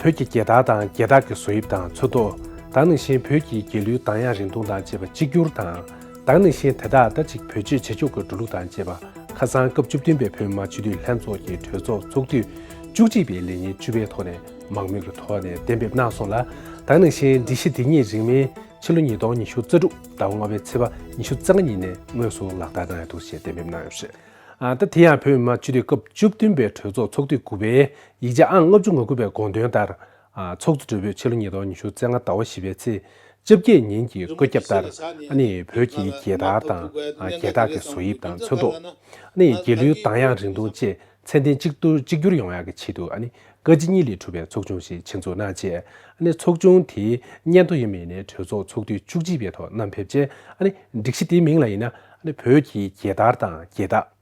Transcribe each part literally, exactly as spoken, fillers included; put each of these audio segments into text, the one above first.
བོད་ཀྱི་རྒྱལ་དར་དང་རྒྱལ་རྟགས་ཀྱི་བཟོ་དབྱིབས་དང་ཚོན་མདོག་ད་ག་ནང་བཞིན་བོད་ཀྱི་རྒྱལ་གླུའི་གདངས་དབྱངས་རིང་ཐུང་དང་བཅས་པ་གཅིག་གྱུར་དང་། ད་ག་ནང་བཞིན་དེ་དག་ད་ཅིག་བེད་སྤྱོད་བྱེད་ཕྱོགས་ཀྱི་འགྲོ་ལུགས་དང་བཅས་པ་ཁ་སང་སྐབས་བཅུ་བདུན་པའི་བོད་མི་མང་སྤྱི་འཐུས་ལྷན་ཚོགས་ཀྱི་གྲོས་ཚོགས་ཚོགས་དུས་བཅུ་གཅིག་པའི་ལས་ཉིན་བཅུ་པའི་ཐོག་ནས་མང་མོས་ཀྱི་ཐོག་ནས་གཏན་འབེབས་གནང་སོང་ལ། ད་ག་ནང་བཞིན་སྒྲིག་གཞི་འདི་ཉིད་རིང་མིན་ཕྱི་ལོ་ཉིས་སྟོང་ཉི་ཤུ་རྩ་དྲུག་ཟླ་བ་ལྔ་པའི་ཚེས་པ་ཉི་ཤུ་རྩ་ལྔ་ཉིན་ནས་དངོས་སུ་ལག་བསྟར་གནང་ཡོད་འདུག་ཅེས་གཏན་འབེབས་གནང་ཡོད་པ་རེད། ཨ། ད་དེ་ཡང་བོད་མི་མང་སྤྱི་འཐུས་སྐབས་བཅུ་བདུན་པའི་གྲོས་ཚོགས་ཚོགས་དུས་དགུ་པའི་ཡིག་ཆ་ཨང་ལྔ་བཅུ་ང་དགུ་པའི་དགོངས་དོན་ལྟར། ཨ། ཚོགས་གཙོ་སྦྲེལ་པོས་ཕྱི་ལོ་ཉིས་སྟོང་ཉི་ཤུ་རྩ་ལྔ་ཟླ་བ་བཞི་པའི་ཚེས་བཅོ་བརྒྱད་ཉིན་གྱི་བཀོད་ཁྱབ་ལྟར། ཨ་ནི་བོད་ཀྱི་རྒྱལ་དར་དང་། ཨ། རྒྱལ་རྟགས་ཀྱི་བཟོ་དབྱིབས་དང་ཚོན་མདོག་ཨ་ནི་རྒྱལ་གླུའི་གདངས་དབྱངས་རིང་ཐུང་བཅས་ཚད་ལྡན་གཅིག་ཏུ་གཅིག་གྱུར་ཡོང་ཡག་གི་ཆེད་དུ། ཨ་ནི་བཀའ་སྤྱི་གཉིས་ལས་གྲུབ་པའི་ཚོགས་ཆུང་ཞིག་ཆེད་འཛུགས་གནང་རྗེས། ཨ་ནི་ཚོགས་ཆུང་དེའི་སྙན་ཐོ་ཡིན་མིན་ནས་གྲོས་ཚོགས་ཚོགས་དུས་བཅུ་གཅིག་པའི་ཐོག་བསྣམས་ཕེབས་རྗེས། ཨ་ནི་སྒྲིག་གཞི་དེའི་མིང་ལ་ཡིན་ན། ཨ་ནི་བོད་ཀྱི་རྒྱལ་དར་དང་རྒྱལ་རྟགས། ཨ།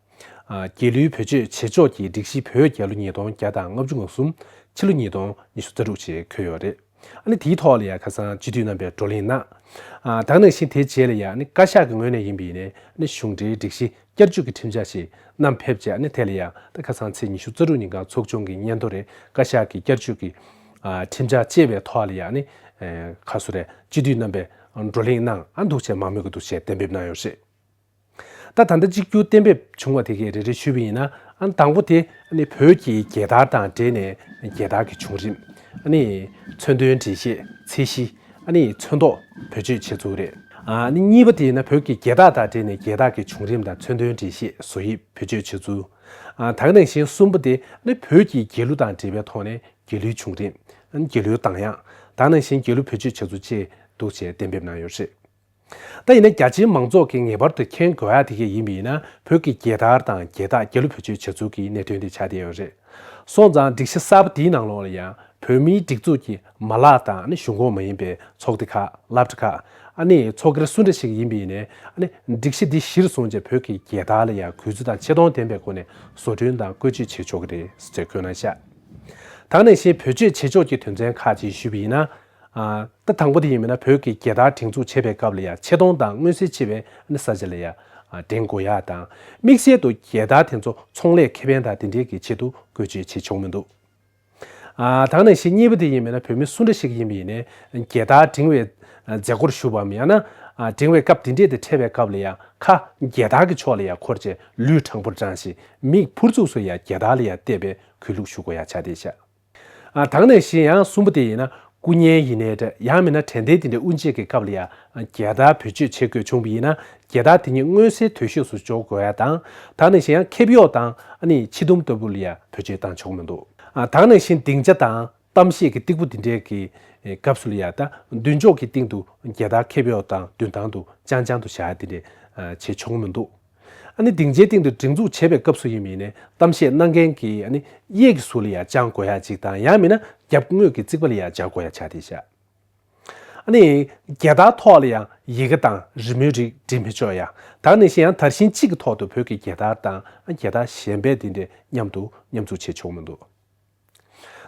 རྒྱལ་གླུའི་བེད་སྤྱོད་བྱེད་ཕྱོགས་ཀྱི་སྒྲིག་གཞི་བོད་རྒྱལ་ལོ་ཉིས་སྟོང་བརྒྱ་དང་ལྔ་བཅུ་ང་གསུམ། ཕྱི་ལོ་ཉིས་སྟོང་ཉི་ཤུ་རྩ་དྲུག་ཅེས་འཁོད་ཡོད་རེད། ཨ་ནི་དེའི་ཐོག་ལ་ཡང་ཁ་སང་སྤྱི་འཐུས་རྣམ་པས་བགྲོ་གླེང་གནང་། ཨ། ད་ག་ནང་བཞིན་དེའི་རྗེས་ལ་ཡང་ཨ་ནི་བཀའ་ཤག་གི་ངོས་ནས་ཡིན་པ་ཡིན་ནའི། ཨ་ནི་གཞུང་འབྲེལ་སྒྲིག་གཞི་བསྐྱར་བཅོས་ཀྱི་ཁྲིམས་འཆར་ཞིག་བསྣམས་ཕེབས་རྗེས། ཨ་ནི་དེ་ལ་ཡང་ད་ཁ་སང་ཚེས་ཉི་ཤུ་རྩ་དྲུག་ཉིན་གང་ཚོགས་ཆུང་གི་སྙན་ཐོ་རེད། བཀའ་ཤག་གི་བསྐྱར་བཅོས་ཀྱི། ཨ། ཁྲིམས་འཆར་བཅས་པའི་ཐོག་ལ་ཡང་ཨ་ནི། ཨེ། ཁ་སོ་རེད། སྤྱི་འཐུས་རྣམ་པས་བགྲོ་གླེང་གནང་། ཨ། འདུག་ཅེས་མང་མོས་ཀྱི་འདུག་ཅེས་གཏན་འབེབས་གནང་ཡོད་རེད། ད་ད་ལྟ་གཅིག་གྱུར་གཏན་འབེབས་བྱུང་བ་དེ་གའི་རེ་རེ་ཞུས་པ་ཡིན་ན། ཨ། དང་པོ་དེ་ཨ་ནི་བོད་ཀྱི་རྒྱལ་དར་དང་འབྲེལ་ནས་རྒྱལ་དར་གྱི་བྱུང་རིམ། ཨ་ནི་མཚོན་དོན་འགྲེལ་བཤད། ཚད་གཞི། ཨ་ནི་ཚོན་མདོག་བེད་སྤྱོད་བྱེད་ཚུལ་རེད། ཨ་ནི་གཉིས་པ་དེ་ཡིན་ན་བོད་ཀྱི་རྒྱལ་རྟགས་དང་འབྲེལ་ནས་རྒྱལ་རྟགས་ཀྱི་བྱུང་རིམ་དང་མཚོན་དོན་འགྲེལ་བཤད། བཟོ་དབྱིབས་བེད་སྤྱོད་བྱེད་ཚུལ། ཨ། ད་ག་ནང་བཞིན་གསུམ་པ་དེ་ཨ་ནི་བོད་ཀྱི་རྒྱལ་གླུ་དང་འབྲེལ་བའི་ཐོག་ནས་རྒྱལ་གླུའི་བྱུང་རིམ། ཨ་ནི་རྒྱལ་གླུའི་གདངས་དབྱངས། ད་ག་ནང་བཞིན་རྒྱལ་གླུ་བེད་སྤྱོད་བྱེད་ཚུལ་བཅས་འདུག་ཅེས་གཏན་འབེབས་གནང་ཡོད་རེད། ད་ཡིན་ན་རྒྱ་ཆེའི་མང་ཚོགས་ཀྱིས་ངེས་པར་དུ་མཁྱེན་དགོས་ཡ་དེ་གས་ཡིན་པ་ཡིན་ན། བོད་ཀྱི་རྒྱལ་དར་དང་རྒྱལ་རྟགས་རྒྱལ་གླུ་བེད་སྤྱོད་བྱ་ཚུལ་གྱི་གནད་དོན་དེ་ཆགས་བསྡད་ཡོད་རེད། སོང་ཙང་སྒྲིག་གཞི་གསར་པ་འདིའི་ནང་ལོགས་ལ་ཡང་བོད་མིའི་སྒྲིག་འཛུགས་ཀྱི་མ་ལག་དང་། ཨ་ནི་གཞུང་ཁོངས་མ་ཡིན་པའི་ཚོགས་སྡེ་ཁག་སློབ་གྲྭ་ཁག་ཨ་ནི་ཚོགས་སྒེར་སུ་འདྲ་ཞིག་ཡིན་པ་ཡིན་ནའི། ཨ་ནི་སྒྲིག་གཞི་འདི་གཞིར་བཟུང་བྱས་བོད་ཀྱི་རྒྱལ་དར་ལ་ཡང་གུས་བརྩི་དང་ཆེ་མཐོང་ལྡན་པའི་སྒོ་ནས་བཟོ་སྐྲུན་དང་བཀོལ་སྤྱོད་བྱེད་ཆོག་གི་རེད་ཅེས་བཀོད་གནང་ཤག་ད་ག་ནང་བཞིན་བེད་སྤྱོད་བྱེད་ཕྱོགས་ཀྱི་དོན་ཚན་ཁག་ཅིག་ཞུས་པ་ཡིན་ན། ཨ། ད་དང་པོ་དེ་ཡིན་མིན་ན་བོད་ཀྱི་རྒྱལ་དར་སྒྲེང་འཛུགས་བྱེད་པའི་སྐབས་ལ་ཡང་ཆེ་མཐོང་དང་མངོན་གསལ་ཆེ་བའི་ས་ཆ་ལ་ཡང་སྒྲེང་དགོས་ཡ་དང་། དམིགས་བསལ་དུ་རྒྱལ་དར་དེ་ཚོ་ཚོང་ལས་ཁེ་ཕན་དང་དེ་འབྲེལ་གྱི་ཆེད་དུ་བཀོལ་སྤྱོད་བྱེད་ཆོག་མི་འདུག་ཨ། ད་ག་ནང་བཞིན་གཉིས་པ་དེ་ཡིན་མིན་ན་བོད་མི་སུ་འདྲ་ཞིག་ཡིན་པ་ཡིན་ནའི་རྒྱལ་དར་སྒྲེང་བའི་མཛད་སྒོར་ཞུགས་པའམ་ཡང་ན་སྒྲེང་བའི་སྐབས་དེ་འདྲས་དེ་འཕྲད་པའི་སྐབས་ལ་ཡང་ཁ་རྒྱལ་དར་གྱི་ཕྱོགས་ལ་ཡང་འཁོར་བྱས་ལུས་དྲང་པོར་དྲངས་ཤིང་མིག་ཕུར་ཚུགས་སུ་ཡང་རྒྱལ་དར་ལ་ཡང་བལྟས་པའི་གུས་ལུགས་ཞུ་དགོས་ཡ་ཆགས་བསྡད་ཤག་ཨ། ད་ག་ནང་བཞིན་ཡང་གསུམ་པ་དེ་ཡིན་ན་སྐུ་བརྙན་ཡིན་ནའི་འདྲ། ཡང་མིན་ན་དྲན་རྟེན་དེ་འདྲའི་དབུ་འབྱེད་ཀྱི་སྐབས་ལ་ཡང་རྒྱལ་དར་བེད་སྤྱོད་བྱེད་དགོས་བྱུང་བ་ཡིན་ན་རྒྱལ་དར་དེ་ཉིད་མངོན་གསལ་དོད་ཤོས་སུ་འཇོག་དགོས་ཡ་དང་། ད་ག་ནང་བཞིན་ཡང་ཁེབས་གཡོག་དང་། ཨ་ནི་ཕྱི་ཐུམ་ལྟ་བུ་ལ་ཡང་བེད་སྤྱོད་བཏང་ཆོག་མི་འདུག་ཨ། ད་ག་ནང་བཞིན་སྡིངས་ཆ་དང་གཏམ་བཤད་ཀྱི་སྟེགས་བུ་དེ་འདྲའི་གི་སྐབས་སུ་ལ་ཡང་ད་མདུན་ཅོག་གི་སྟེང་དུ་རྒྱལ་དར་ཁེབས་གཡོག་དང་མདུན་ཐང་དུ་རྐྱང་རྐྱང་དུ་བཞག་ཡ་དེ་འདྲ་བྱེད་ཆོག་མི་འདུག་ཨ་ནི་སྡིངས་ཆའི་སྟེང་དུ་སྒྲེང་འཛུགས་བྱེད་པའི་སྐབས་སུ་ཡིན་མིན་ནས་གཏམ་བཤད་གནང་མཁན་གྱི་ཨ་ནི་གཡས་ཀྱི་ཟུར་ལ་ཡང་བཅང་དགོས་ཡ་གཅིག་དང་། ཡང་མིན་ན་རྒྱབ་ངོས་ཀྱི་རྩིག་པ་ལ་ཡང་སྦྱར་དགོས་ཡ་ཆགས་བསྡད་ཤག་ཨ་ནི་རྒྱལ་དར་ཐོག་ལ་ཡང་ཡི་གེ་དང་རི་མོའི་རིགས་བྲིས་མི་ཆོག་ཡ། ད་ག་ནང་བཞིན་ཡང་དར་ཤིང་གཅིག་གི་ཐོག་ཏུ་བོད་ཀྱི་རྒྱལ་དར་དང་རྒྱལ་དར་གཞན་པའི་དེ་འདྲའི་མཉམ་དུ་མཉམ་འཛུགས་བྱེད་ཆོག་མི་འདུག་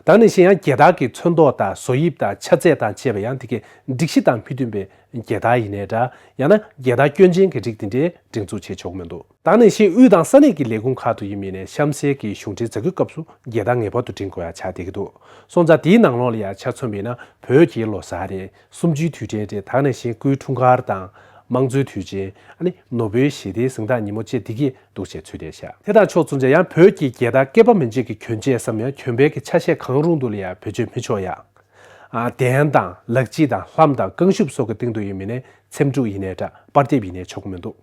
ད་ག་ནང་བཞིན་ཡང་རྒྱལ་དར་གྱི་ཚོན་མདོག་དང་བཟོ་དབྱིབས་དང་ཆ་ཚད་དང་བཅས་པ་ཡང་དེ་གའི་སྒྲིག་གཞི་དང་མི་མཐུན་པའི་རྒྱལ་དར་ཡིན་ནའི་འདྲ། ཡང་ན་རྒྱལ་དར་སྐྱོན་ཅན་གྱི་རིགས་དེ་འདྲའི་སྒྲེང་འཛུགས་བྱེད་ཆོག་མི་འདུག་ད་ག་ནང་བཞིན་དབུས་དང་ས་གནས་ཀྱི་ལས་ཁུངས་ཁག་ཏུ་ཡིན་མིན་ནས་གཤམ་གསལ་གྱི་གཞུང་འབྲེལ་མཛད་སྒོའི་སྐབས་སུ་རྒྱལ་དར་ངེས་པར་དུ་སྒྲེང་དགོས་ཡ་ཆགས་བསྡད་ཀྱི་འདུག་སོང་ཙང་དེའི་ནང་ལོགས་ལ་ཡང་ཆ་མཚོན་པ་ཡིན་ན་བོད་ཀྱི་ལོ་གསར་རེད། གསུམ་བཅུའི་དུས་དྲན་རེད། ད་ག་ནང་བཞིན་སྐུའི་འཁྲུངས་སྐར་དང་། དམངས་གཙོའི་དུས་ཆེན། ཨ་ནི་ནོ་བེལ་ཞི་བདེའི་གཟེངས་རྟགས་ཉིན་མོ་བཅས་འདི་གས་འདུག་ཅེས་ཚུད་བསྡད་ཤག་དེ་དང་ཕྱོགས་མཚུངས་ཀྱང་ཡང་བོད་ཀྱི་རྒྱལ་དར་བསྐལ་པ་མི་འཇིག་གི་གྱོན་ཆས་སམ་ཡང་གྱོན་པའི་གི་ཆ་ཤས་གང་རུང་དུ་ལ་ཡང་བེད་སྤྱོད་མི་ཆོག་ཡ། ཨ། གདན་དང་ལག་མཇིལ་དང་ལྷམ་དང་རྐང་ཤུབས་སོགས་ཀྱི་སྟེང་དུ་ཡིན་མིན་ནས་ཚེམ་དྲུབ་ཡིན་ནའི་འདྲ། པར་དེབ་ཡིན་ནའི་ཆོག་མི་འདུག་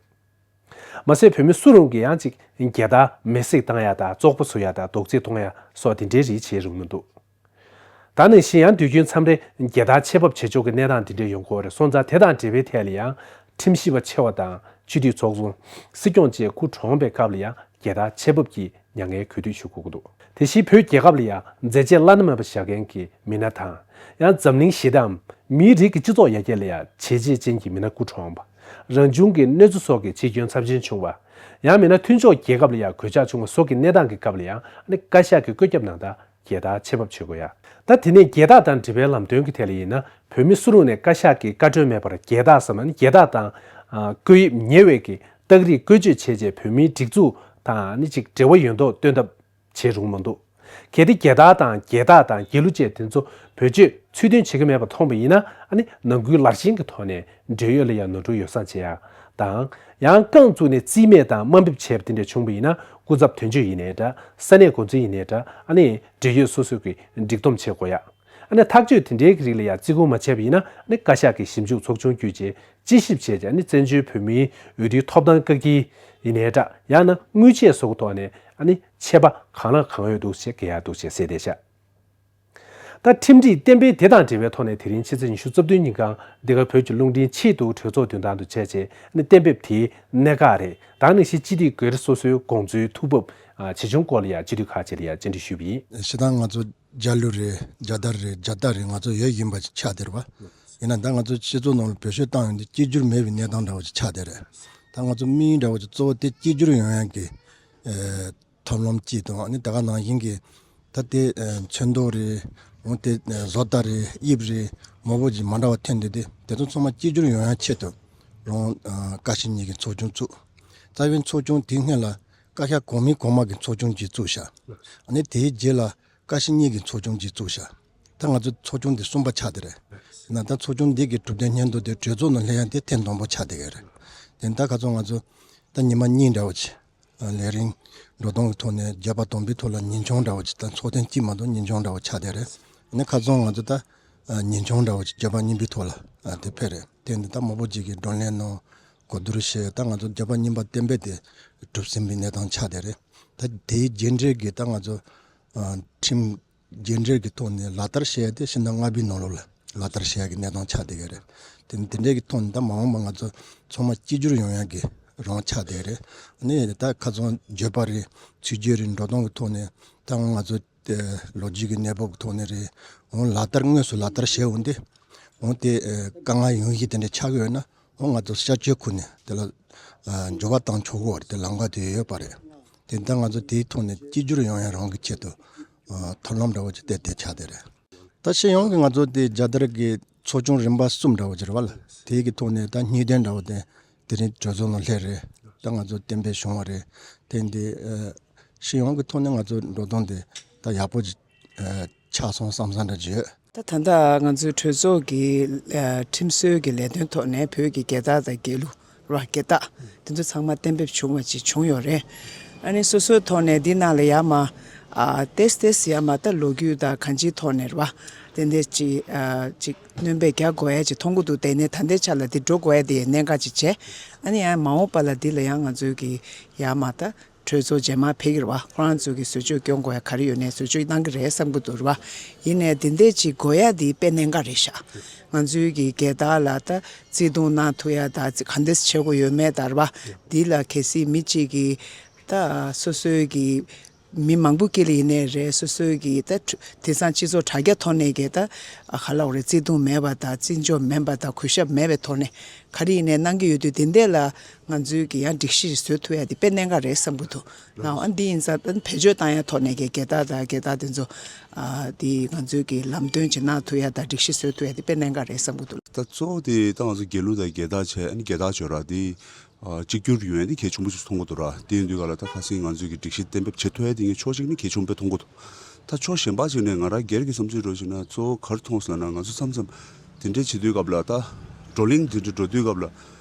མ་ཟད་བོད་མི་སུ་རུང་གིས་ཡང་ཅིག་རྒྱལ་དར་མེ་བསྲེགས་བཏང་ཡ་དང་བཙོག་པ་བཟོ་ཡ་དང་རྡོག་རྫིས་གཏོང་ཡ་སོགས་དེ་འདྲའི་རིགས་བྱེད་རུང་མི་འདུག་ད་ག་ནང་བཞིན་ཡང་དུས་རྒྱུན་མཚམས་རེ་རྒྱལ་དར་ཆད་པ་བྱེད་ཆོག་གི་གནས་སྟངས་དེ་འདྲ་ཡོང་གི་ཡོད་རེད། སོང་ཙང་དེ་དང་འབྲེལ་བའི་ཐད་ལ་ཡང་ཁྲིམས་ཞིབ་པ་ཆེ་བ་དང་སྤྱི་འཐུས་ཚོགས་གཙོ། སྲིད་སྐྱོང་བཅས་སྐུ་གྲོངས་པའི་སྐབས་ལ་ཡང་རྒྱལ་དར་ཆད་པ་གྱི་མྱ་ངན་གུས་འདུད་ཞུ་དགོས་ཀྱི་འདུག་དེ་བཞིན་བོད་རྒྱལ་ཁབ་ལ་ཡང་མཛད་རྗེས་བླ་ན་མེད་པ་བཞག་མཁན་གྱི་མི་སྣ་དང་། ཡང་འཛམ་གླིང་ཞི་བདེའམ་མིའི་རིགས་ཀྱི་སྤྱི་ཚོགས་ཡར་རྒྱས་ལ་ཡང་བྱས་རྗེས་ཅན་གྱི་མི་སྣ་སྐུ་གྲོངས་པ། རང་བྱུང་གི་གནོད་འཚེ་སོགས་ཀྱི་རྗེས་སྐྱོན་ཚབས་ཆེན་བྱུང་བ། ཡང་མིན་ན་མཐུན་ཕྱོགས་རྒྱལ་ཁབ་ལ་ཡང་གོད་ཆག་བྱུང་བ་སོགས་ཀྱི་གནས་སྟངས་ཀྱི་སྐབས་ལ་ཡང་ནི་བཀའ་ཤག་གི་བཀོད་ཁྱབ་ནང་ལྟར་རྒྱལ་དར་ཆད་པ་བྱེད་དགོས་ཡ། ད་དེ་ནས་རྒྱལ་དར་དང་འབྲེལ་བའི་ལམ་སྟོན་གྱི་ཐད་ལ་ཡིན་ན་བོད་མི་སུ་རུང་ནས་བཀའ་ཤག་གི་བཀའ་འཁྲོལ་མེད་པར་རྒྱལ་དར་སམ་ནི་རྒྱལ་དར་དང་། ཨ། བཀོད་དབྱིབས་ཉེ་བའི་གི་རྟགས་རིས་བཀོལ་སྤྱོད་བྱས་རྗེས་བོད་མིའི་སྒྲིག་འཛུགས་དང་ནི་ཅིག་འབྲེལ་བ་ཡོད་མདོག་སྟོན་ཐབས་བྱེད་རུང་མི་འདུག་གལ་ཏེ་རྒྱལ་དར་དང་རྒྱལ་རྟགས་དང་རྒྱལ་གླུ་བཅས་དེ་ཚོ་བེད་སྤྱོད་ཚུལ་མཐུན་བྱེད་ཀྱི་མེད་པ་མཐོང་བ་ཡིན་ན། ཨ་ནི་ནང་ཁུལ་ལར་ཞེན་གྱི་ཐོག་ནས་འབྲེལ་ཡོད་ལ་ཡང་ནོར་འཁྲུལ་ཡོ་བསྲང་བྱེད་ཡ་དང་། ཡང་རྐང་བཙུགས་ནས་རྩིས་མེད་དང་དམའ་འབེབས་བྱས་པ་དེ་འདྲ་བྱུང་བ་ཡིན་ན། སྐུ་ཚབ་དོན་གཅོད་ཡིན་ནའི་འདྲ། ས་གནས་འགོ་འཛིན་ཡིན་ནའི་འདྲ། ཨ་ནི་འབྲེལ་ཡོད་སོ་སོས་ཀྱི་སྒྲིག་སྡོམ་བྱེད་དགོས་ཡ། ཨ་ནི་ཐག་གཅོད་དེ་འདྲའི་རིགས་ལ་ཡང་བརྩི་བཀུར་མ་བྱས་པ་ཡིན་ན། ཨ་ནི་བཀའ་ཤག་གི་ཞིབ་འཇུག་ཚོགས་ཆུང་བརྒྱུད་བྱས། དཔྱད་ཞིབ་བྱས་རྗེས། ཨ་ནི་བཙན་བྱོལ་བོད་མིའི་འོས་བསྡུའི་ཐོབ་ཐང་བཀག་སྐྱིལ་ཡིན་ནའི་འདྲ། ཡང་ན་དངུལ་ཆད་སོགས་ཀྱི་ཐོག་ནས། ཨ་ནི་ཆད་པ་གང་ལ་གང་འོས་འདུག་ཅེས་འགེལ་ཡག་འདུག་ཅེས་གསལ་བསྡད་བཞག་ད་ཁྲིམས་སྒྲིག་གཏན་འབེབས་དེ་དང་འབྲེལ་བའི་ཐོག་ནས། དེ་རིང་ཕྱི་ཚེས་ཉི་ཤུ་རྩ་བདུན་ཉིན་གང་འདི་ག་བོད་ཀྱི་རླུང་འཕྲིན་ཆེད་དུ་གྲོས་ཚོགས་མདུན་ཐང་དུ་བྱས་རྗེས། ཨ་ནི་གཏན་འབེབས་དེའི་གནད་འགག་རེད། དེ་ནང་བཞིན་སྤྱི་འཐུས་སྒེར་སོ་སོའི་དགོངས་ཚུལ་ཐུགས་བབ་ཨ་ཇི་བྱུང་སྐོར་ལ་ཡང་སྤྱི་འཐུས་ཁག་ཅིག་ལ་ཡང་བཅར་འདྲི་ཞུས་པ་ཡིན། སྤྱིར་བཏང་ང་ཚོ་རྒྱ་གླུ་རེད། རྒྱལ་དར་རེད། རྒྱལ་རྟགས་རེད། ང་ཚོ་ཡོད་བཞིན་པ་ཆགས་བསྡད་པ་ཡིན་ན། ད་ང་ཚོ་སྤྱི་ཚོགས་ནང་ལ་བེད་སྤྱོད་བཏང་ཡོང་དུས་གཅིག་གྱུར་མེད་པའི་གནས་སྟངས་འདྲ་བོ་ཅིག་ཆགས་བསྡད་རེད། ད་ང་ཚོ་དམིགས་ཡུལ་འདྲ་བོ་ཅིག་གཙོ་བོ་དེ་གཅིག་གྱུར་ཡོང་ཡག་གི་ཨེ་ཐབས་ལམ་གཅིག་དང་། ཨ་ནི་དེ་ག་ནང་བཞིན་གྱི་ད་དེ་ཨེ་ཚོན་མདོག་རེད། འོ་དེ་ཨེ་བཟོ་ལྟ་རེད། དབྱིབས་རེད། མང་པོ་ཅིག་མ་འདྲ་བ་ཐོན་བསྡད་དེ། དེ་ཚོ་ཚང་མ་གཅིག་གྱུར་ཡོང་ཡག་ཆེད་དུ་རང་ཨ་བཀའ་སྤྱི་གཉིས་ཀྱི་ཚོགས་ཆུང་བཙུགས། རྩ་བའི་ཚོགས་ཆུང་དེའི་སྔོན་ལ་བཀའ་ཤག་གོང་མའི་གོང་མ་གི་ཚོགས་ཆུང་གཅིག་བཙུགས་ཤག་ཨ་ནི་དེའི་རྗེས་ལ་བཀའ་སྤྱི་གཉིས་ཀྱི་ཚོགས་ཆུང་གཅིག་བཙུགས་ཤག་ད་ང་ཚོ་ཚོགས་ཆུང་དེ་གསུམ་པ་ཆགས་བསྡད་རེད། ཡིན་ན་ད་ཚོགས་ཆུང་འདི་གི་གྲུབ་དོན་སྙན་ཐོ་དེ་གྲོས་ཚོགས་ནང་སླེབས་ཡག་དེ་ཐེངས་དང་པོ་ཆགས་བསྡད་ཀྱི་རེད། དེ་ད་ཁ་སང་ང་ཚོ་ད་ཉི་མ་གཉིས་འདྲ་བོ་ཅིག་ལས་རིམ་འགྲོ་སྟངས་ཀྱི་ཐོག་ནས་བརྗོད་པ་དམ་པའི་ཐོག་ལ་ཉིན་ཆུང་འདྲ་བོ་ཅིག་ད་ཚོགས་ཐེངས་གཅིག་མ་གཏོགས་ཉིན་ཆུང་འདྲ་བོ་ཆགས་བསྡད་རེད། ཨ་ནི་ཁ་སང་ང་ཚོ་ད་ཉིན་ཆུང་འདྲ་བོ་ཅིག་བརྗོད་པ་རྙིང་པའི་ཐོག་ལ་དེ་ཕེབས་རེད། དེ་འདི་ད་མང་པོ་ཅིག་གིས་བགྲོ་གླེང་གནང་། གོ་བསྡུར་བྱས། ད་ང་ཚོ་བརྗོད་པ་རྙིང་པ་གཏན་འབེབས་དེ་གྲུབ་ཟིན་པའི་གནས་སྟངས་ཆགས་བསྡད་རེད། ད་དེའི་རྗེས་འབྲེལ་གྱི་ད་ང་ཚོ་ཨ་ཁྲིམས་རྗེས་འབྲེལ་གྱི་ཐོག་ནས་ལག་བསྟར་བྱས་ཏེ་ཕྱི་ཟླ་ལྔ་པའི་ནང་ལོགས་ལ་ལག་བསྟར་བྱེད་ཡག་གི་གནས་སྟངས་ཆགས་བསྡད་ཀྱི་རེད། དེ་དེ་འདྲའི་གི་ཐོག་ནས་ད་མ་འོངས་པ་ང་ཚོ་ཚང་མ་གཅིག་གྱུར་ཡོང་ཡག་གི་རང་ཆགས་བསྡད་རེད། ཨ་ནི་ད་ཁ་སང་བརྗོད་པ་རེད། ཚིག་བརྗོད་རེད། འགྲོ་སྟངས་ཀྱི་ཐོག་ནས་ད་ང་ཚོ་དེ་ལོ་རྒྱུས་ཀྱི་གནས་བབ་ཀྱི་ཐོག་ནས་རེད། འོང་ལག་བསྟར་དངོས་སུ་ལག་བསྟར་བྱས་འོང་དུས་འོང་དེ་ཨ་དཀའ་ངལ་ཡོང་གཞི་དེ་འདྲ་ཆགས་ཀྱི་ཡོད་ན། འོ་ང་ཚོ་བསྐྱར་བཅོས་ཁུར་ནས་དེ་ལ་ཨ་འགྱུར་བ་བཏང་ཆོག་གི་རེད། དེ་ལམ་ཁ་དེ་ཡོད་པ་རེད། དེ་ད་ང་ཚོ་དེའི་ཐོག་ནས་གཅིག་གྱུར་ཡོང་ཡག་རང་གི་ཆེད་དུ་ཨ་ཐབས་ལམ་འདྲ་བོ་ཅིག་བལྟས་བསྡད་ཆགས་བསྡད་རེད། ད་སྤྱི་ཡོངས་ཀྱི་ང་ཚོ་དེ་རྒྱལ་དར་གྱི་ཚོགས་ཆུང་རིམ་པ་གསུམ་འདྲ་བོ་ཅིག་རེད་པ་ལ། དེའི་གི་ཐོག་ནས་ད་གཉིས་ལྡན་འདྲ་བོ་དེ་དེ་རིང་གྲོས་ཚོགས་ནང་སླེབས་རེད། ད་ང་ཚོ་གཏན་འབེབས་བྱུང་བ་རེད། དེ་འདི་ཨ་སྤྱི་ཡོངས་ཀྱི་ཐོག་ནས་ང་ཚོ་འགྲོ་སྟངས་དེ་ད་ཡག་པོ་ཅིག་ཨ་ཆགས་སོང་བསམ་བསམ་འདྲ་ཅིག་ཡོད། ད་ད་ལྟ་ང་ཚོའི་གྲོས་ཚོགས་ཀྱི་ཨ་ཁྲིམས་སྲོལ་གྱི་ལས་དོན་ཐོག་ནས་བོད་ཀྱི་རྒྱལ་དར་དང་རྒྱལ་གླུ་ར་རྒྱལ་རྟགས་དེ་ཚོ་ཚང་མ་གཏན་འབེབས་བྱུང་བ་ཅིག་བྱུང་ཡོད་རེད། ཨ་ནི་སོ་སོའི་ཐོག་ནས་འདི་ནང་ལ་ཡར་མར་ཨ་ཏེས་ཏེས་ཡར་མར་ད་ལོ་རྒྱུས་དང་གང་ཅིའི་ཐོག་ནས་རེད་པ། དེ་འདྲ་ཅིག་ཨ་ཅིག་སྣོན་པ་རྒྱག་དགོས་ཡ་ཅིག་མཐོང་གི་འདུག་དེ་ནས་ད་ལྟའི་ཆ་ལ་འདི་འགྲོ་དགོས་ཡ་དེ་གནད་འགག་ཅིག་བྱས། ཨ་ནི་ཡང་མ་འོངས་པ་ལ་འདི་ལ་ཡང་ང་ཚོའི་གི་ཡར་མར་ད་གྲོས་ཚོགས་རྗེས་མ་ཕེབས་ཀྱི་རེད་པ། ཁོ་རང་ཚོ་གི་བཟོ་བཅོས་སྐྱོན་དགོས་ཡ་ག་རེ་ཡོད་ནའི་བཟོ་བཅོས་གནང་གི་རེད་བསམ་གྱི་འདུག་རེད་པ། ཡིན་ནའི་འདི་འདྲས་ཅིག་དགོས་ཡ་འདི་དཔེ་གནད་འགག་རེད་ཤག་ང་ཚོའི་གི་རྒྱལ་དར་ལ་ད་བརྩི་མཐོང་གནང་ཐུབ་ཡ་ད་ག་འདྲས་བྱེད་དགོས་ཡོད་མེད་ད་རེད་པ། འདི་ལ་གལ་སྲིད་མི་གཅིག་གིས་ད་སོ་སོའི་གི་མི་མང་པོ་དཀྱིལ་ལ་ཡིན་ནའི་རེད། སོ་སོའི་གི་ད་དེང་སང་སྤྱི་ཚོགས་དྲ་རྒྱ་ཐོག་ནས་གི་ད་ག་ལབ་དགོས་རེད། བརྩི་མཐོང་མེད་པ་དང་བརྩི་འཇོག་མེད་པ་དང་གུས་ཞབས་མེད་པའི་ཐོག་ནས་ག་རེ་ཡིན་ནའི་གནང་གི་ཡོད་དུས། དེ་འདྲས་ལ་ང་ཚོའི་གི་ཡང་སྒྲིག་གཞི་བཟོ་ཐུབ་ཡ་དེ་དཔེ་གནད་འགག་རེད་བསམ་གྱི་འདུག་ནའོ། ཨ་འདི་ཡིན་ཙང་ད་བེད་སྤྱོད་བཏང་ཡ་ཐོག་ནས་གི་རྒྱལ་དར་དང་རྒྱལ་རྟགས་དེ་ཚོ་ཨ་དེ་ང་ཚོའི་གི་ལམ་སྟོན་ཅིག་གནང་ཐུབ་ཡ་དང་སྒྲིག་གཞི་བཟོ་ཐུབ་ཡ་དེ་དཔེ་གནད་འགག་རེད་བསམ་གྱི་འདུག་ད་གཙོ་བོ་དེ་ད་ང་ཚོ་རྒྱལ་གླུ་དང་རྒྱལ་རྟགས་བྱས། ཨ་ནི་རྒྱལ་རྟགས་བྱོས་ར་དེ་ཨ་གཅིག་གྱུར་ཡོང་ཡ་དེ་གལ་ཆེན་པོ་ཞིག་མཐོང་གི་འདུག་ར། དེ་ཡིན་དུས་ག་ལ་ད་ཁ་སང་ང་ཚོའི་གི་སྒྲིག་གཞི་གཏན་འབེབས་བྱེད་ཐུབ་ཡ་དེ་ངས་ཕྱོགས་གཅིག་ནས་གལ་ཆེན་པོ་མཐོང་གི་འདུག་ད་ཕྱོགས་གཞན་པ་ཞིག་ནས་ང་རང་སྒེར་གྱི་བསམ་ཚུལ་འདྲ་བོ་ཞིག་ན། གཙོ་བོ་ག་རེ་མཐོང་སོང་ལབ་ན། ང་ཚོ་མཚམས་མཚམས་དེ་འདྲས་བྱེད་དུས་སྐབས་ལ། ད་བགྲོ་གླེང་དེ་འདྲས་འགྲོ་དུས་སྐབས་ལ་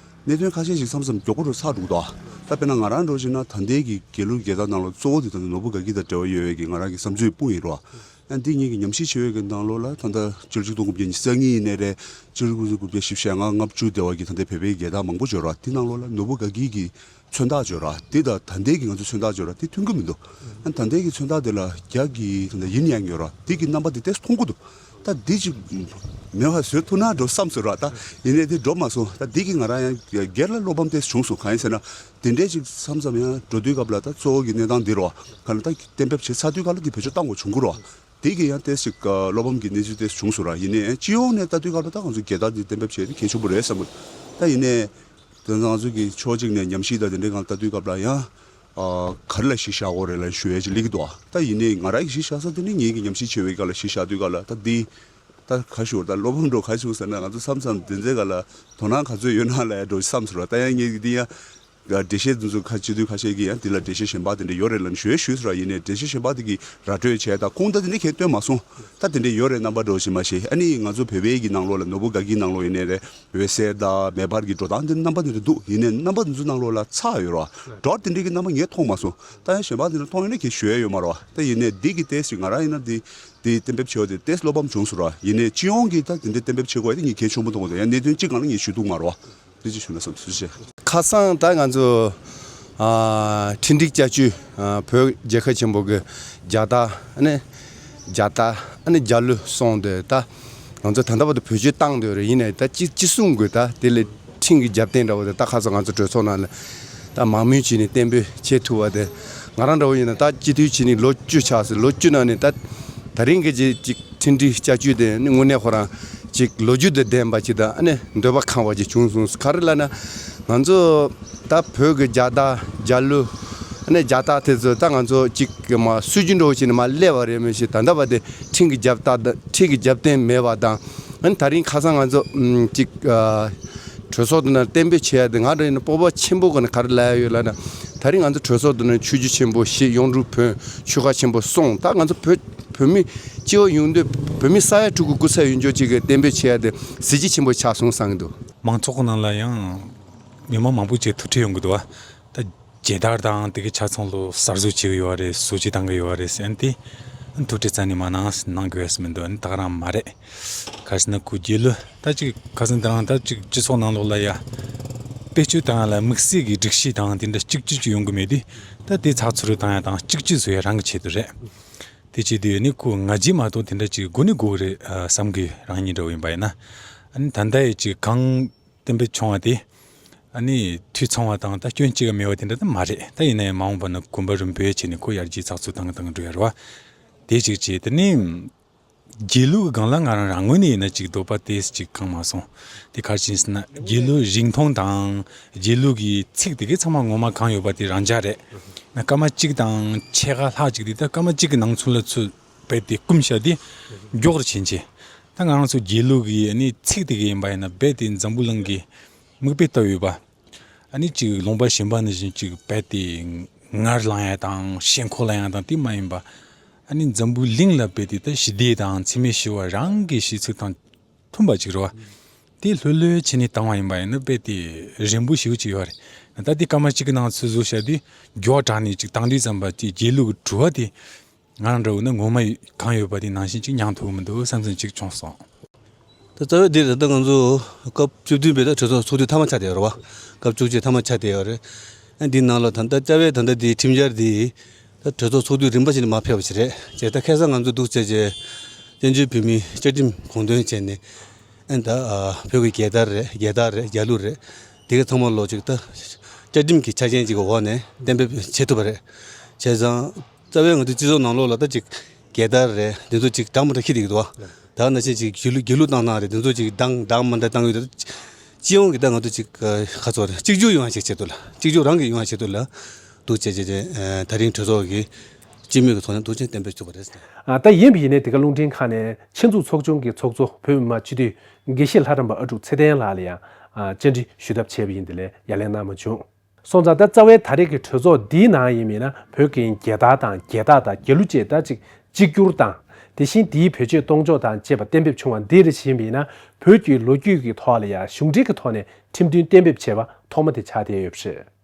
གནད་དོན་ཁ་ཤས་ཤིག་མཚམས་མཚམས་མགྱོགས་པོ་འགྲོ་ཚར་འགྲོ་གི་འདུག་ད་དཔེར་ན་ང་རང་འདྲ་བོ་ཞིག་ན་ད་ལྟའི་གི་རྒྱལ་གླུ་རྒྱལ་རྟགས་ནང་ལ་གཙོ་བོ་དེ་ད་ནོར་བུ་དགའ་སྐྱིད་དང་འབྲེལ་བ་ཡོད་པའི་གི་ང་རང་གི་བསམ་ཚུལ་སྤུངས་ཡིན་རོ། ཡང་འདི་ངེད་ཀྱི་ཉམས་ཞིབ་བྱེད་པའི་གི་ནང་ལོགས་ལ་ད་ལྟ་སྤྱི་ལོ་ཆིག་སྟོང་དགུ་བརྒྱ་ཉི་ཤུ་རྩ་གཉིས་ཡིན་ནའི་རེད། སྤྱི་ལོ་ཆིག་སྟོང་དགུ་བརྒྱ་བཞི་བཅུ་ཞེ་ལྔ་ལྔ་བཅུ་དེ་བར་གྱི་ད་ལྟའི་བོད་པའི་རྒྱལ་དར་མང་པོ་ཡོད་རེད་པ། དེ་ནང་ལོགས་ལ་ནོར་བུ་དགའ་སྐྱིད་ཀྱི་མཚོན་རྟགས་ཡོད་རེད་པ། དེ་དང་ད་ལྟའི་གི་ང་ཚོའི་མཚོན་རྟགས་ཡོད་རེད་པ། དེ་མཐུན་གྱི་མི་འདུག་ཨ་ད་ལྟའི་གི་མཚོན་རྟགས་དེ་ལ་རྒྱ་གི་ད་ལྟ་ཡིན་ཡང་ཡོད་རེད་པ། དེ་གི་རྣམ་པ་དེ་ཏོག་ཙམ་མཐོང་གི་འདུག་ད་འདི་ཅིག་མེད་པ་བཟོ་ཐུབ་ན་འགྲོ་བསམ་སོང་ར། ད་ཡིན་ནའི་དེ་འགྲོ་མ་སོང་། ད་འདི་གིས་ང་རང་ཡང་སྒེར་ལ་བློ་ཕམ་ཏོག་ཙམ་བྱུང་སོང་། གང་ཡིན་ཟེར་ན། དེ་འདྲས་ཅིག་མཚམས་མཚམས་ཡང་འགྲོ་དུས་སྐབས་ལ་ད་གཙོ་བོ་གི་གནས་སྟངས་འདི་རོ། ག་ལ་ད་གཏན་འབེབས་བྱས་ཚར་དུས་སྐབས་ལ་འདི་བེད་སྤྱོད་བཏང་དགོས་བྱུང་གི་རོ། དེ་གིས་ཡང་ཏོག་ཙམ་ཅིག་བློ་ཕམ་གྱི་གནས་ཚུལ་ཏོག་ཙམ་བྱུང་སོང་ར། ཡིན་ནའི་སྤྱི་ཡོངས་ནས་ལྟ་དུས་སྐབས་ལ་ད་ང་ཚོ་རྒྱལ་དར་འདི་གཏན་འབེབས་བྱས་ཏེ་གལ་ཆེན་པོ་རེད་བསམ་གི། ད་ཡིན་ནའི་དེ་ང་ཚོ་གི་ཕྱོགས་གཅིག་ནས་ཉམས་ཞིབ་དང་དེ་འདྲའི་སྒང་ལ་ལྟ་དུས་སྐབས་ལ་ཡང་ཨ་ག་རེ་ལ་གཞི་བཞག་དགོས་རེད་ལབ་ཞུ་ཡ་ཅིག་སླེབས་ཀྱི་འདུག་ད་ཡིན་ནའི་ང་རང་གི་གཞི་བཞག་ས་དེ་ནི་ངེད་ཀྱི་ཉམས་ཞིབ་བྱེད་པའི་སྒང་ལ་གཞི་བཞག་དུས་སྐབས་ལ་ད་འདི། ད་ག་ཞུ་ད་བློ་ཕམ་འགྲོ་ག་ཞུ་ཟེར་ན། ང་ཚོ་མཚམས་མཚམས་དེ་ཚོའི་སྒང་ལ་དོ་སྣང་ག་ཚོད་ཡོད་ན་ལབ་ཡ་འགྲོ་བསམ་སོང་ར། ད་ཡང་ངེད་ཀྱི་འདི་ཡང་ འགྲེལ་བཤད་འདི་ཚོ་ཁ་སྤྱི་འཐུས་ཁ་ཤས་ཀྱིས་ཡང་འདི་ལ་འགྲེལ་བཤད་གཞན་པ་དེ་འདྲ་ཡོད་རེད་ལབ་ནས་ཞུ་ཡས་ཞུས་སོང་ར། ཡིན་ནའི་འགྲེལ་བཤད་གཞན་པ་དེ་གི་ར་སྤྲོད་བྱས་ད་ཁུངས་དག་དེ་འདྲ་གང་སྟོན་མ་སོང་། ད་དེ་འདྲ་ཡོད་རེད་རྣམ་པ་འདྲ་བོ་ཞིག་མ་ཤེས། ཨ་ནི་ང་ཚོ་བོད་པའི་གི་ནང་ལོགས་ལ་ནོར་བུ་དགའ་སྐྱིད་ནང་ལོགས་ཡིན་ནའི་རེད། འོད་གསལ་དང་མེ་འབར་གྱི་འགྲོ་སྟངས་དེ་རྣམ་པ་དེ་འདྲ་འདུག་ཡིན་ནའི་རྣམ་པ་དེ་ཚོ་ནང་ལོགས་ལ་ཚགས་ཡོད་ར། སྒྲོ་དེ་འདྲ་གི་རྣམ་པ་ངས་མཐོང་མ་སོང་། ད་ཡང་གཞན་པ་དེ་འདྲ་མཐོང་ཡོད་ན་ཁྱེད་ཞུ་ཡས་ཡོད་མ་རེད་བ། ད་ཡིན་ནའི་འདི་གི་ཏེས་ཞིག་ང་རང་ཡིན་ན་འདི་འདི་གཏན་འབེབས་བྱས་པ་དེ་ཏེས་བློ་ཕམ་བྱུང་སོང་ར། ཡིན་ནའི་སྤྱི་ཡོངས་ཀྱི་ད་དེ་འདྲ་གཏན་འབེབས་བྱེད་དགོས་ཡ་དེ་ངས་གལ་ཆེན་པོ་མཐོང་གི་འདུག་ཡང་གནད་དོན་གཅིག་སྒང་ལ་ངས་ཞུ་ཐུབ་མ་རེད་བ། དེ་ཅི་ཞུ་ན་བསམ་སོང་ཞེས། ཁ་སང་ད་ང་ཚོ་ཨ་ཁྲིམས་སྒྲིག་བསྐྱར་བཅོས་ཨ་བོད་རྒྱལ་ཁབ་ཆེན་པོ་གི་རྒྱལ་དར་ཨ་ནི་རྒྱལ་དར་ཨ་ནི་རྒྱལ་གླུ་སོང་དེ་ད་ང་ཚོ་ད་ལྟ་བར་དུ་བེད་སྤྱོད་བཏང་སྡོད་རེད། ཡིན་ནའི་ད་ཅི་ཅི་གསུང་དགོས། ད་དེ་ལས་ཁྲིམས་ཀྱི་རྒྱབ་རྟེན་འདྲ་བོ་དེ་ད་ཁ་སང་ང་ཚོ་གྲོས་ཚོགས་ནང་ལ་ད་མང་མོས་བྱས་ནས་གཏན་འབེབས་བྱེད་ཐུབ་པ་དེ་ང་རང་འདྲ་བོ་ཡིན་ན་ད་སྤྱི་འཐུས་བྱས་ནས་ལོ་བཅུ་ཆགས་སོང་། ལོ་བཅུ་ནང་ནས་ད་ད་རིང་གི་ཅིག་ཅིག་ཁྲིམས་སྒྲིག་བསྐྱར་བཅོས་དེ་ནི་དངོས་གནས་ཁོ་རང་ཅིག་ལོ་རྒྱུས་དང་ལྡན་པ་ཅིག་དང་ཨ་ནི་འདོད་པ་ཁེངས་པ་ཅིག་བྱུང་སོང་། ག་རེ་ལབ་ན་ང་ཚོ་ད་བོད་ཀྱི་རྒྱལ་དར་རྒྱལ་གླུ་ཨ་ནི་རྒྱལ་རྟགས་དེ་ཚོ་ད་ང་ཚོ་ཅིག་མ་སྲོལ་རྒྱུན་འདྲ་བོ་ཅིག་ནས་མར་སླེབས་པ་རེད། མི་ཤེས། ད་ལྟ་བར་དེ་ཁྲིམས་ཀྱི་རྒྱབ་རྟགས་དང་ཁྲིམས་ཀྱི་རྒྱབ་རྟེན་མེད་པ་དང་ཨ་ནི་ད་རིང་ཁ་སང་ང་ཚོ་ཨམ་ཅིག་ཨ་གྲོས་ཚོགས་དེ་ནང་གཏན་འབེབས་བྱེད་ཡ་དེ་ང་རང་ཡིན་ན་སྤོབས་པ་ཆེན་པོ་སྒོ་ནས་ག་རེ་ལབ་ཡ་ཡོད་ལབ་ན། ད་རིང་ང་ཚོ་གྲོས་ཚོགས་དེ་ནང་ཆོས་བརྒྱུད་ཆེན་པོ་བཞི། གཡུང་དྲུང་བོན་ཆོལ་ཁ་ཆེན་པོ་གསུམ། ད་ང་ཚོ་བོད་བོད་མི་སྤྱི་བོ་ཡོང་དུས་བོད་མི་ས་ཡ་དྲུག་གི་སྐུ་ཚབ་ཡོད་ཆོག་ཅིག་གི་གཏན་འབེབས་བྱེད་ཡ་དེ་གཟི་བརྗིད་ཆེན་པོ་ཆགས་སོང་བསམ་གྱི་འདུག་མང་ཚོགས་ཀྱི་ནང་ལ་ཡང་མི་མང་མང་པོ་ཅིག་ཐུགས་ཁྲལ་ཡོང་གི་འདུག་བ། ད་རྒྱལ་དར་དང་དེ་གའི་ཆ་ཚང་ལོ་གསར་བཟོ་བྱེད་ཀྱི་ཡོད་རེད། བཟོ་བཅོས་བཏང་གི་ཡོད་རེད་ཟེར་ཏེ་ཐུགས་ཁྲལ་རྩ་ནས་མ་གནང་གནང་དགོས་ཡ་མི་འདུག་ཨ་ནི་ད་ག་རང་མ་རེད། ག་རེ་ཟེར་ན་ཁོ་རྒྱལ་གླུ་ད་ཅིག་ཁ་སང་དེ་རིང་ད་ཅིག་སྤྱི་ཚོགས་ནང་ལོགས་ལ་ཡ་བེད་སྤྱོད་བཏང་ཡ་ལ་དམིགས་བསལ་གྱི་སྒྲིག་གཞི་དང་དེ་འདྲ་གཅིག་གྱུར་ཅིག་ཡོང་གི་མེད་དུས། ད་དེ་ཚགས་ཚུད་རུ་བཏང་ཡ་དང་གཅིག་གྱུར་བཟོ་ཡ་རང་གི་ཆེད་དུ་རེད། དེ་བྱེད་དུས་ནི་ཁོ་ང་རྒྱལ་མ་གཏོགས་དེ་འདྲ་ཅིག་དགོས་ནི་དགོས་རེད་ཨ་བསམ་གི་རང་ཉིད་འདྲ་བོ་ཡིན་པ་ཡིན་ན། ཨ་ནི་ད་ལྟ་ཡི་ཅིག་གང་གཏན་འབེབས་བྱུང་བ་དེ་ཨ་ནི་འཐུས་ཚང་བ་དང་ད་སྐྱོན་གཅིག་ག་མེད་པ་དེ་འདྲ་ད་མ་རེད། ད་ཡིན་ན་ཡང་མ་འོངས་པ་ན་གོམ་པ་རིམ་སྤོས་བྱས་ནས་ཁོ་ཡར་རྒྱས་ཚགས་ཚུད་བཏང་གི་བཏང་གི་འགྲོ་ཡ་རེད་བ། དེ་གཅིག་བྱས། དེ་ནི་རྒྱལ་གླུ་གི་སྒང་ལ་ང་རང་རང་ངོས་ནས་ཡིན་ན་ཅིག་འདོད་པ་ཏོག་ཙམ་ཅིག་གང་མ་སོང་། དེ་ག་རེ་བྱས་ཟེར་ན་རྒྱལ་གླུ་རིང་ཐུང་དང་རྒྱལ་གླུ་གི་ཚིག་དེ་གའི་ཚང་མ་ངོ་མ་གང་ཡོད་པ་དེ་རང་འཇགས་རེད། ན་སྐར་མ་གཅིག་དང་ཕྱེད་ཀ་ལྷག་ཅིག་དེ་ད་སྐར་མ་གཅིག་གི་ནང་ཚུན་ལ་ཚུར་རྦད་དེ་བསྐུམ་བཞག་དེ་མགྱོགས་རུ་ཕྱིན་ཆེ། ད་ང་རང་ཚོ་རྒྱལ་གླུ་གི་ཨ་ནི་ཚིག་དེ་གའི་ཡིན་པ་ཡིན་ན་རྦད་དེ་འཛམ་བུ་གླིང་གི་མིག་དཔེ་ལྟ་ཡོད་པ། ཨ་ནི་ཅིག་ལུང་པ་གཞན་པ་ནང་བཞིན་ཅིག་རྦད་དེ་ངར་ལངས་ཡ་དང་ཞེན་ཁོག་ལངས་ཡ་དང་དེ་མ་ཡིན་པ། ཨ་ནི་འཛམ་བུ་གླིང་ལ་རྦད་དེ་ད་ཞི་བདེ་དང་འཚེ་མེད་ཞི་བ་རང་གི་གཞི་ཚིག་དང་མཐུན་པ་ཅིག་རེད་བ། དེ་ལྷོད་ལྷོད་བྱས་ནས་བཏང་བ་ཡིན་པ་ཡིན་ན་རྦད་དེ་རན་པོ་ཞེ་པོ་ཅིག་ཡོད་རེད། ད་དེ་སྐར་མ་གཅིག་གི་ནང་ཚུད་བཟོ་བྱ་དུས་མགྱོགས་དྲགས་ནས་ཅིག་བཏང་དུས་ཙམ་པ་དེ་རྒྱལ་གླུ་གི་དྲི་བ་དེ། ང་རང་འདྲ་བོ་ནི་ངོ་མ་གང་ཡོད་པ་དེ་ནང་བཞིན་ཅིག་མྱངས་ཐུབ་ཀྱི་མི་འདུག་བསམ་བསམ་ཅིག་བྱུང་སོང་། ད་རྩ་བའི་འདིར་ད་ལྟ་ང་ཚོ་སྐབས་བཅུ་བདུན་པའི་ད་གྲོས་ཚོགས་ཚོགས་དུས་མཐའ་མ་ཆགས་བསྡད་ཡོད་རེད་བ། སྐབས་བཅུ་གཅིག་མཐའ་མ་ཆགས་བསྡད་ཡོད་རེད། ཨ་འདི་ནང་ལ་ད་ལྟ་རྩ་བའི་ད་ལྟ་འདི་ཁྲིམས་འཆར་འདི་ད་གྲོས་ཚོགས་ཚོགས་དུས་རིམ་པ་བཞིན་མར་ཕེབས་པ་ཞིག་རེད། བྱས་ད་ཁ་སང་ང་ཚོ་འདུག་བྱས་བྱས་བཙན་བྱོལ་བོད་མིའི་བཅའ་ཁྲིམས་དགོངས་དོན་བྱས་ནས་ཨ་ད་བོད་ཀྱི་རྒྱལ་དར་རེད། རྒྱལ་དར་རེད། རྒྱལ་གླུ་རེད། དེ་ག་ཚང་མ་ལོ་གཅིག་ད་བཅའ་ཁྲིམས་ཀྱི་ཆ་རྐྱེན་ཅིག་གི་འོག་ནས་གཏན་འབེབས་བྱེད་ཐུབ་པ་རེད། བྱས་ཙང་། རྩ་བའི་ང་ཚོའི་སྤྱི་ཚོགས་ནང་ལོགས་ལ་ད་ཅིག་རྒྱལ་དར་རེད། འདི་ཚོ་ཅིག་འདྲ་མི་འདྲ་འཁྱེར་བསྡད་ཀྱི་འདུག་བ། ད་ནང་བཞིན་ཅིག་རྒྱལ་གླུ་རྒྱལ་གླུ་བཏང་གནང་རེད། འདི་ཚོ་ཅིག་འདང་འདང་མི་འདང་བཏང་གི་འདུག་སྤྱི་ཡོངས་ཀྱི་ད་ང་ཚོ་ཅིག་ཁ་ཚོར་རེད། གཅིག་གྱུར་ཡོང་བ་ཞིག་ཆེད་དུ་ལ། གཅིག་གྱུར་རང་གིས་ཡོང་བ་ཆེད་དུ་ལ། འདུག་བྱས་བྱས་བྱས་ད་རིང་གྲོས་ཚོགས་ཀྱི་སྤྱི་མོས་ཀྱི་ཐོག་ནས་འདུག་ཅིག་གཏན་འབེབས་བྱུང་བ་རེད། ཨ་ད་ཡིན་པ་ཡིན་ནའི་དེ་ག་རླུང་འཕྲིན་ཁང་ནས་ཆེད་འཛུགས་ཚོགས་ཆུང་གི་ཚོགས་གཙོ་བོད་མི་མང་སྤྱི་འཐུས་དགེ་བཤེས་ལྷ་རམས་པ་ཨ་ཀྲུག་ཚེ་བརྟན་ལགས་ལ་ཡང་བཅར་འདྲི་ཞུ་ཐབས་བྱས་པ་ཡིན། དེ་ལས་ཡ་ལན་གནང་མ་བྱུང་། སོང་ཙང་ད་རྩ་བའི་ད་རེས་ཀྱི་གྲོས་ཚོགས་འདིའི་ནང་ཡིན་མིན་ན་བོད་ཀྱི་རྒྱལ་དར་དང་རྒྱལ་རྟགས་དང་རྒྱལ་གླུ་བཅས་ད་ཅིག་གཅིག་གྱུར་དང་། དེ་བཞིན་དེའི་བེད་སྤྱོད་གཏོང་ཕྱོགས་དང་བཅས་པ་གཏན་འབེབས་བྱུང་བ་འདི་རེ་བཞིན་མིན་ན་བོད་ཀྱི་ལོ་རྒྱུས་ཀྱི་ཐོག་ལ་ཡང་གཞུང་འབྲེལ་གྱི་ཐོག་ནས་ཁྲིམས་མཐུན་གཏན་འབེབས་བྱས་པ་ཐོག་མ་དེ་ཆགས་བསྡད་ཡོད་པ་རེད།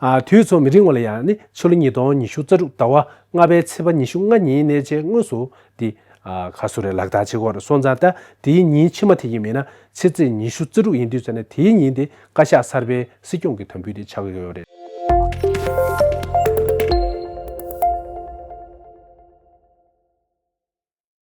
ཨ་དུས་ཚོད་མི་རིང་བ་ལ་ཡང་ནི་ཕྱི་ལོ་ཉིས་སྟོང་ཉི་ཤུ་རྩ་དྲུག་ཟླ་བ་ལྔ་པའི་ཚེས་པ་ཉི་ཤུ་ལྔ་ཉིན་ནས་བཅས་དངོས་སུ་འདི་ཨ་ག་སུ་རེ་ལག་བསྟར་བྱེད་དགོས་རེད། སོང་ཙང་ད་དེའི་ཉིན་ཕྱི་མ་དེ་ཡིན་མིན་ན་ཕྱི་ཚེས་ཉི་ཤུ་རྩ་དྲུག་ཡིན་དུས་ཙམ་ནས་དེའི་ཉིན་དེ་བཀའ་ཤག་གསར་པའི་སྲིད་སྐྱོང་གི་དམ་འབུལ་དེ་ཆགས་ཀྱི་ཡོད་རེད།